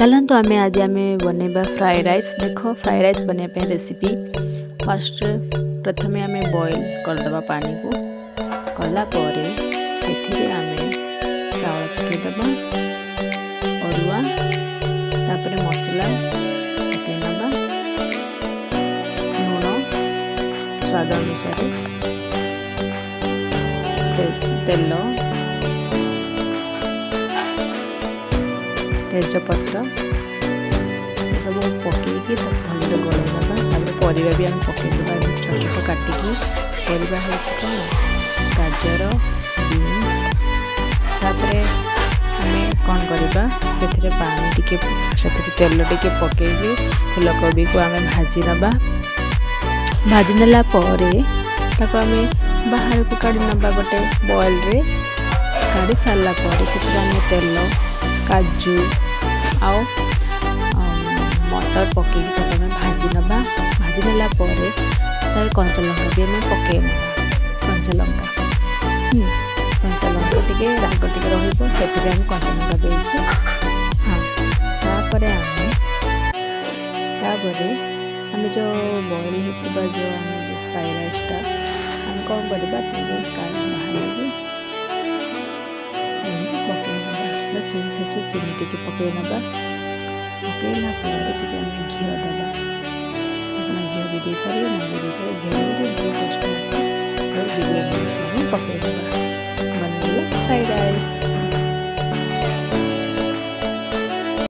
ଚାଲନ୍ତୁ, ଆମେ ଆଜି ଆମେ ବନେଇବା ଫ୍ରାଏ ରାଇସ୍। ଦେଖ, ଫ୍ରାଏ ରାଇସ୍ ବନେଇବା ପାଇଁ ରେସିପି। ଫାଷ୍ଟ ପ୍ରଥମେ ଆମେ ବଏଲ୍ କରିଦେବା ପାଣିକୁ। କଲା ପରେ ସେଥିରେ ଆମେ ଚାଉଳ ପକାଇଦେବା, ଅରୁଆ। ତାପରେ ମସଲା ପକାଇ ନେବା, ଲୁଣ ସ୍ୱାଦ ଅନୁସାରେ, ତେଲ, ତେଜପତ୍ର, ଏସବୁ ପକାଇକି ତାକୁ ଭଲରେ ଗୋଳେଇ ନେବା। ତାପରେ ପରିବା ବି ଆମେ ପକାଇଦେବା ଛୋଟ ଛୋଟ କାଟିକି। ପରିବା ହେଉଛି କ'ଣ? ଗାଜର, ବିନ୍ସ। ତାପରେ ଆମେ କ'ଣ କରିବା? ସେଥିରେ ପାଣି ଟିକେ, ସେଥିରେ ତେଲ ଟିକେ ପକାଇକି ଫୁଲକୋବିକୁ ଆମେ ଭାଜି ନେବା। ଭାଜି ନେଲା ପରେ ତାକୁ ଆମେ ବାହାରକୁ କାଢ଼ି ନେବା ଗୋଟେ ବଏଲ୍ରେ। କାଢ଼ି ସାରିଲା ପରେ ସେଥିରେ ଆମେ ତେଲ, କାଜୁ ଆଉ ମଟର ପକାଇକି ତାକୁ ଆମେ ଭାଜି ନେବା। ଭାଜି ନେଲା ପରେ ତାରେ କଞ୍ଚା ଲଙ୍କା ବି ଆମେ ପକାଇ ନେବା। କଞ୍ଚା ଲଙ୍କା, କଞ୍ଚା ଲଙ୍କା ଟିକେ ରାଗ ଟିକେ ରହିବ, ସେଥିପାଇଁ ଆମେ କଞ୍ଚା ଲଙ୍କା ଦେଇଛେ। ହଁ, ତାପରେ ଆମେ ଯେଉଁ ବଏଲ୍ ହେଇଥିବା ଯେଉଁ ଆମେ ଯେଉଁ ଫ୍ରାଏ ରାଇସ୍ଟା, ଆମେ କ'ଣ କରିବା? ତାକୁ ବାହାରିକି ଏମିତି ପକାଇ ନେବା। ସେଥିରେ ଚିନି ଟିକେ ପକାଇ ନେବା। ପକାଇଲା ପରେ ଟିକେ ଆମେ ଘିଅ ଦେବା। ଆପଣ ଘିଅ ବି ଦେଇପାରିବେ, ନ ବି ଦେଇପାରିବେ। ଘିଅ ଦେଲେ ଟିକେ ଭଲ ଟେଷ୍ଟ ଆସେ। ଆଉ ବିରିୟାନୀ ମସଲା ବି ପକାଇ ଦେବା। ବନିଗଲା ଫ୍ରାଏ ରାଇସ୍।